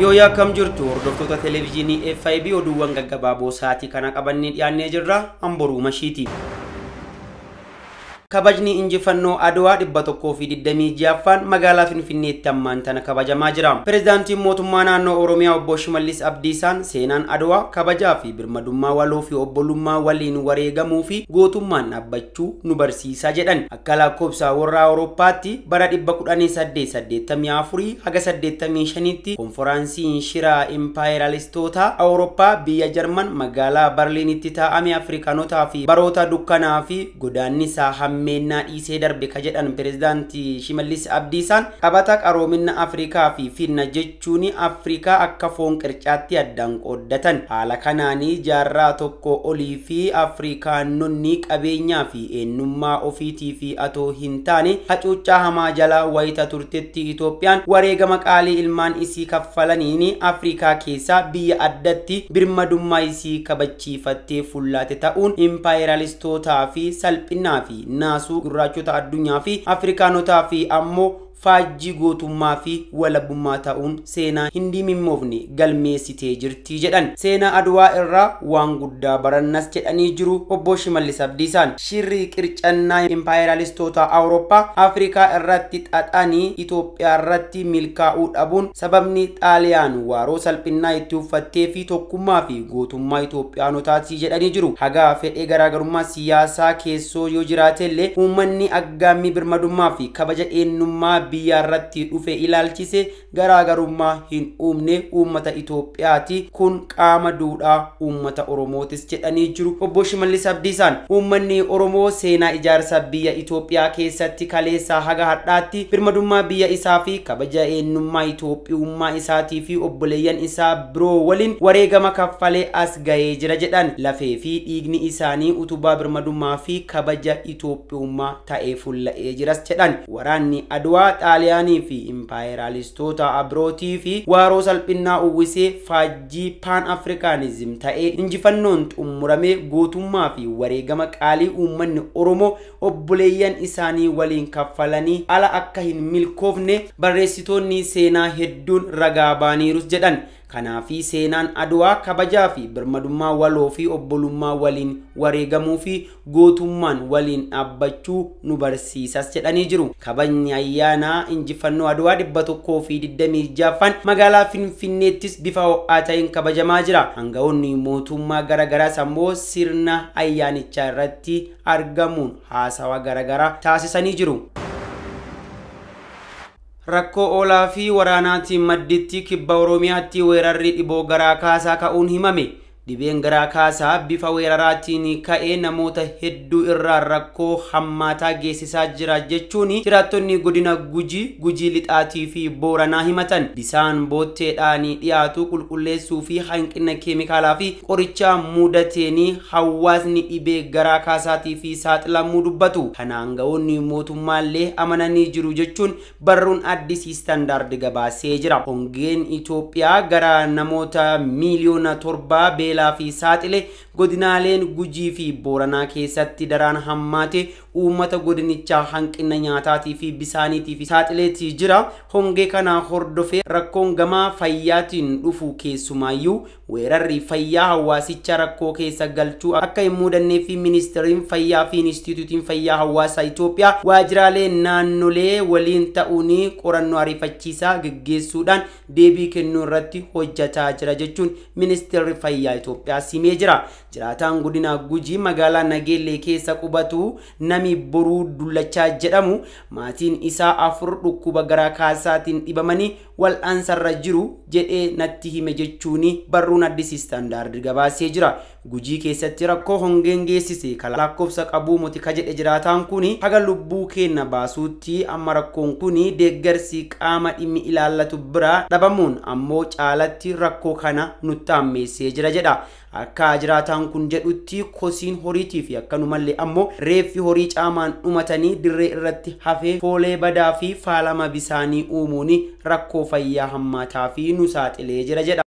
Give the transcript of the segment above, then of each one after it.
Yoo akkam jirtu hordoftoota televiziyoonii FIB oduuwwan gaggabaaboo sa'aatii kana qabannee dhiyaannee jirra. Hamboruu Mashiiti. Kabajni injifannoo Adwaa 126ffaan magaalaa Finfinneetti ammaan tana kabajamaa jira. Pireezidaantiin mootummaa naannoo Oromiyaa obbo Shimallis Abdiisaan seenaan Adwaa kabajaa fi birmadummaa waloo fi obbolummaa waliin wareegamuu fi gootummaan dhaabbachuu nu barsiisa jedhan. Akka lakkoofsa warra Awurooppaatti bara 1884 haga 85tti konforaansiin shiraa impaayeraalistoota Awurooppaa biyya Jarman magaalaa Barliinitti taa'ame Afrikaanotaa fi baroota dukkanaa fi godaannisaa meennaa dhiisee darbe ka jedhan pireezidaantii Shimallis Abdiisaan qabata qaroomina Afrikaa fi finna jechuun Afrikaa akka foon qircaatti addaan qooddatan. Haala kanaanii jaarraa tokko olii fi Afrikaanonni qabeenyaa fi eenyummaa ofiitii fi atoo hin taane hacuuccaa hamaa jala wayita turtetti Itoophiyaan wareegama qaalii ilmaan isii kaffalaniin Afrikaa keessaa biyya addatti birmadummaa isii kabachiifattee fullaate ta'uun impaayeraalistootaa fi salphinaa fi naasuu gurraachota addunyaa fi Afrikaanotaa fi ammoo faajjii gootummaa fi walabummaa ta'uun seenaa hin dimimmoofne galmeessitee jirti jedhan. Seenaa Adwaa irraa waan guddaa barannas jedhanii jiru obbo Shimallis Abdiisaan. Shirri qircannaa impaayeraalistoota Awurooppaa Afrikaa irratti xaxanii Itoophiyaa irratti milkaa'uu dhabuun sababni Xaaliyaan waaroo salphinnaa itti uffattee fi tokkummaa fi gootummaa Itoophiyaanotaati jedhanii jiru. Hagaa fedhee garaagarummaa siyaasaa keessoo yoo jiraatellee uummanni aggaammii birmadummaa fi kabaja eenyummaa biyya irratti dhufe ilaalchise garaagarummaa hin uumne uummata Itoophiyaati. Kun qaama duudhaa uummata Oromootis jedhanii jiru obbo Shimallis Abdiisaan. Uummanni Oromoo seenaa ijaarsa biyya Itoophiyaa keessatti kaleessaa haga har'aatti birmadummaa biyya isaa fi kabaja eenyummaa Itoophiyummaa isaatii fi obboleeyyan isaa biroo waliin wareegama kaffalee as ga'ee jira jedhan. Lafee fi dhiigni isaanii utubaa birmadummaa fi kabaja Itoophiyummaa ta'ee fulla'ee jiras jedhan. Waraanni Adwaa Xaaliyaanii fi impaayeraalistoota birootii fi waaroo salphinnaa uwwisee faajjii paan afrikaanizim ta'ee injifannoon xumuramee gootummaa fi wareegama qaalii uummanni Oromoo obboleeyyan isaanii waliin kaffalanii ala akka hin milkoofne barreessitoonni seenaa hedduun ragaa baaniirus jedhan. Kanaafi seenaan Adwaa kabajaa fi birmadummaa waloo fi obbolummaa waliin wareegamuu fi gootummaan waliin dhaabbachuu nu barsiisas jedhanii jiru. Kabajni ayyaanaa injifannoo Adwaa 126ffaan magaalaa Finfinneettis bifa ho'aa ta'een kabajamaa jira. Aangawoonni mootummaa garaagaraas ammoo sirna ayyaanichaa irratti argamuun haasawa garaagaraa taasisanii jiru. Rakkoo oolaa fi waraanaatiin madditti kibba Oromiyaatti weerarri dhiboo garaa kaasaa ka'uun himame. Dhibeen garaa kaasaa bifa weeraraatiin ka'ee namoota hedduu irraa rakkoo hammaataa geessisaa jira jechuun jiraattonni godina Gujii, Gujii Lixaatii fi Booranaa himatan. Bisaan bootteedhaan dhiyaatu qulqulleessuu fi hanqina keemikaalaa fi qorichaa mudateen hawaasni dhibee garaa kaasaatii fi saaxilamuu dubbatu. Kana aangawoonni mootummaallee amananii jiru jechuun barruun Addis Standard gabaasee jira. Hongeen Itoophiyaa gara namoota miiliyoona 7 beelaa fi saaxile godinaaleen Gujii fi Booranaa keessatti daraan hammaate uummata godinichaa hanqina nyaataatii fi bisaaniitii fi saaxileetii jira. Hongee kana hordofee rakkoon gamaa fayyaatiin dhufu keessumaayyuu weerarri fayyaa hawaasicha rakkoo keessa galchuu akka hin mudannee fi ministeeriin fayyaa fi inistituutiin fayyaa hawaasaa Itoophiyaa waajjiraalee naannolee waliin ta'uun qorannoo ariifachiisaa geggeessuudhaan deebii kennuu irratti hojjetaa jira jechuun ministeerri fayyaa Itoophiyaa simee jira. Jiraataan godina Gujii magaalaa Nageellee keessa qubatu nami Boruu Dullachaa jedhamu maatiin isaa 4 dhukkuba garaa kaasaatiin dhibamanii wal'aansarra jiru jedhee natti hime jechuun barruun Addis Standard gabaasee jira. Gujii keessatti rakkoo hongeen geessise kan lakkoofsa qabuu miti ka jedhe jiraataan kun haga lubbuu keenya baasuutti amma rakkoon kun deeggarsi qaama dhimmi ilaallatu biraa dhabamuun ammoo caalatti rakkoo kana nutti hammeessee jira jedha. Akka jiraataan kun jedhutti kosiin horiitii fi akkanumallee ammoo reeffi horii caamaan dhumatanii dirree irratti hafee foolee badaa fi faalama bisaanii uumuun rakkoo fayyaa hammaataa fi nu saaxilee jira jedha.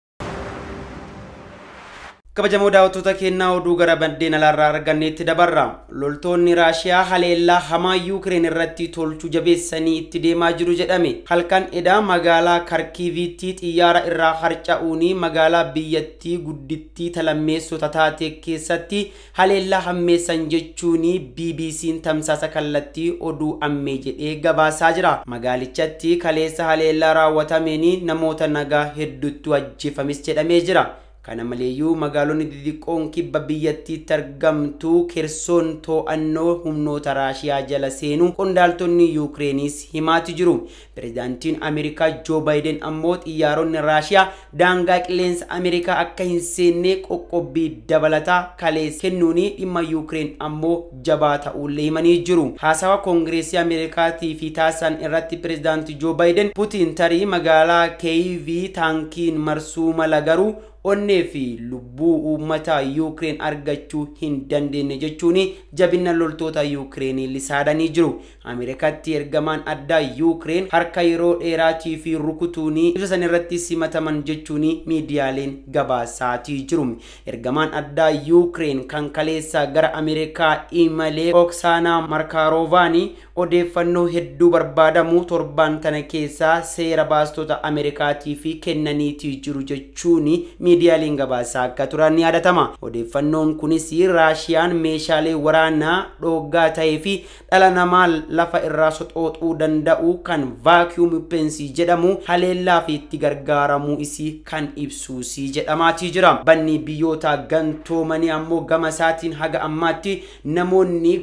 Kabajamoo daawwattoota keenyaa oduu gara baddeen alaarraa arganneetti dabarra. Loltoonni Raashiyaa haleellaa hamaa Yuukireen irratti tolchuu jabeessanii itti deemaa jiru jedhame. Halkan edaa magaalaa Karkiiviitti xiyyaara irraa harca'uun magaalaa biyyattii guddittii talammeessota taate keessatti haleellaa hammeessan jechuun BBC'n tamsaasa kallattii oduu ammee jedhee gabaasaa jira. Magaalichatti kaleessa haleellaa raawwatameen namoota nagaa hedduutu ajjeefames jedhamee jira. Kana maleeyyuu magaalonni xixiqqoon kibba biyyattiitti argamtu Kersoon to'annoo humnoota Raashiyaa jala seenuu qondaaltonni Yuukireenis himaati jiru. Pireezidaantiin Ameerikaa Joo Baayiden ammoo xiyyaaronni Raashiyaa daangaa qilleensa Ameerikaa akka hin seenne qoqqobbii dabalataa kaleessa kennuun dhimma Yuukireen ammoo jabaa ta'uullee himanii jiru. Haasawa Koongireesii Ameerikaatii fi taasisan irratti Pireezidaanti Joo Baayiden Putiin tarii magaalaa Keeyivii taankiin marsuu mala garuu onnee fi lubbuu uummata Yuukireen argachuu hin dandeenye jechuun jabina loltoota Yuukireen lisaadanii jiru. Ameerikaatti ergamaan addaa Yuukireen harka yeroo dheeraatii fi rukutuun ibsa san irratti simataman jechuun miidiyaaleen gabaasaatii jiru. Ergamaan addaa Yuukireen kan kaleessa gara Ameerikaa imalee Oksaanaa Markaarovaani odeeffannoo hedduu barbaadamu torban tana keessaa seera baastota Ameerikaatii fi kennaniitii jiru jechuun miidiyaaleen gabaasaa akka turan ni yaadatama. Odeeffannoon kunis Raashiyaan meeshaalee waraanaa dhooggaa ta'ee fi dhala namaa lafa irraa soxooxuu danda'u kan vaakiyuum weapons jedhamu haleellaa fi itti gargaaramuu isii kan ibsuusii jedhamaatii jira. Banni biyyoota gantoomanii ammoo gama isaatiin haga ammaatti namoonni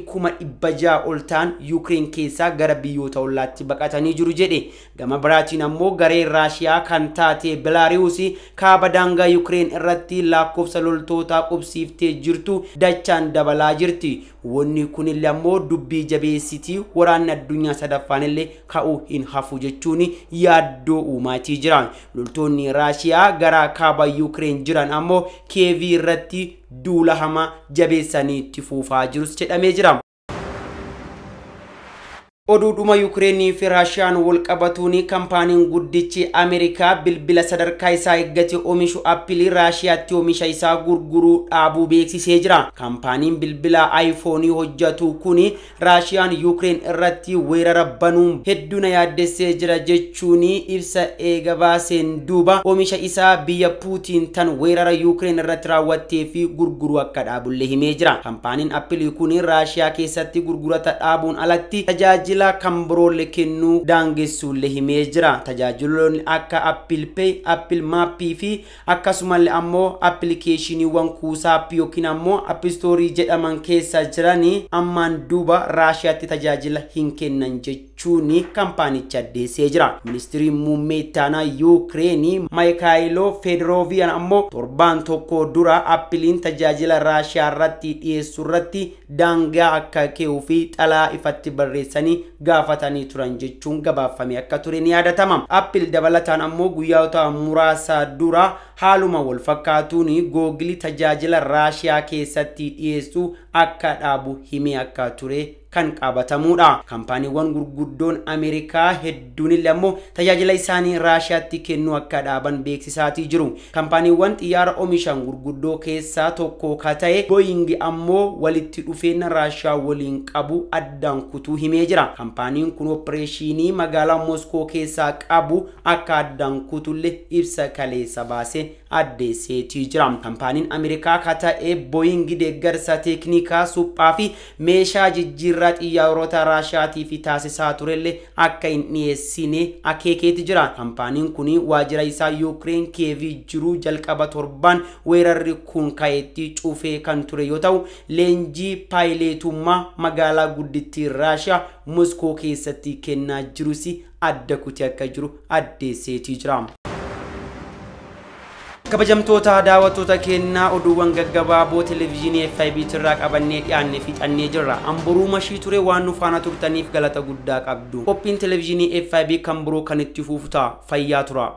600,000 ol ta'an Yuukireen keessaa gara biyyoota ollaatti baqatanii jiru jedhe. Gama biraatiin ammoo gareen Raashiyaa kan taate Belaarius kaaba daangaa Yuukireen irratti lakkoofsa loltootaa qubsiiftee jirtu dachaan dabalaa jirti. Wanni kunillee ammoo dubbii jabeessitii waraanni addunyaa sadaffaan illee ka'uu hin hafu jechuun yaaddoo uumaatii jira. Loltoonni Raashiyaa gara kaaba Yuukireen jiran ammoo Kiyeevii irratti duula hamaa jabeessanii itti fufaa jirus jedhamee jira. Oduudhuma Yuukireenii fi Raashiyaan wal qabatuun kaampaaniin guddichi Ameerikaa bilbila sadarkaa isaa eeggate oomishu Appilii Raashiyaatti oomisha isaa gurguruu dhaabuu beeksisee jira. Kaampaaniin bilbila aayifoonii hojjetu kun Raashiyaan Yuukireen irratti weerara banuun hedduu na yaaddessee jira jechuun ibsa eega baaseen duuba oomisha isaa biyya Puutiin tan weerara Yuukireen irratti raawwattee fi gurguruu akka dhaabullee himee jira. Kaampaaniin Appilii kun Raashiyaa keessatti gurgurata dhaabuun alatti tajaajila kan biroolle kennuu daangessuullee himee jira. Tajaajiloonni akka Apple Pay, Apple Map fi akkasumallee ammoo appilikeeshiniiwwan kuusaa app yookiin ammoo App Store jedhaman keessa jiran ammaan duuba Raashiyaatti tajaajila hin kennan jechuun kaampaanicha addeessee jira. Ministiriin muummee ittaanaa Yuukireen Maayikaayiloo Feederooviyan ammoo torbaan tokko dura Appiliin tajaajila Raashiyaa irratti dhiyeessuu irratti daangaa akka keewuu fi xalaa ifatti barreessanii gaafatanii turan jechuun gabaafame akka ture ni yaadatama. Apple dabalataan ammoo guyyoota muraasa dura haaluma wal fakkaatuun Googilii tajaajila Raashiyaa keessatti dhiyeessuu akka dhaabu himee akka ture kan qabatamudha. Kaampaaniiwwan gurguddoon Ameerikaa hedduun illee ammoo tajaajila isaanii Raashiyaatti kennuu akka dhaaban beeksisaatii jiru. Kaampaaniiwwan xiyyaara oomishan gurguddoo keessaa tokko ka ta'e Boeing ammoo walitti dhufeenya Raashiyaa waliin qabu addaan kutuu himee jira. Kaampaaniin kun opereeshinii magaalaa Moskoo keessaa qabu akka addaan kutullee ibsa kaleessa baasee addeesseetii jira. Kaampaaniin Ameerikaa ka ta'e Boeing deeggarsa teeknikaa suphaa fi meeshaa jijjiirraa xiyyaarota Raashiyaatii fi taasisaa turellee akka hin dhiyeessine akeekeeti jira. Kaampaaniin kun waajjira isaa Yuukireen Kiyeevii jiru jalqaba torban weerarri kun ka'etti cufee kan ture yoo ta'u, leenjii paayileetummaa magaalaa guddittii Raashiyaa Moskoo keessatti kennaa jirus adda kutee akka jiru addeesseetii jira. Kabajamtoota daawwattoota keenyaa oduuwwan gaggabaaboo televezyiinii FIB irraa qabannee dhiyaanne fixannee jirra. Amboruu mashii ture waan nu faana turtaniif galata guddaa qabdu. Qophiin televezyiinii FIB kan biroo kan itti fufu ta'a. Fayyaa tura.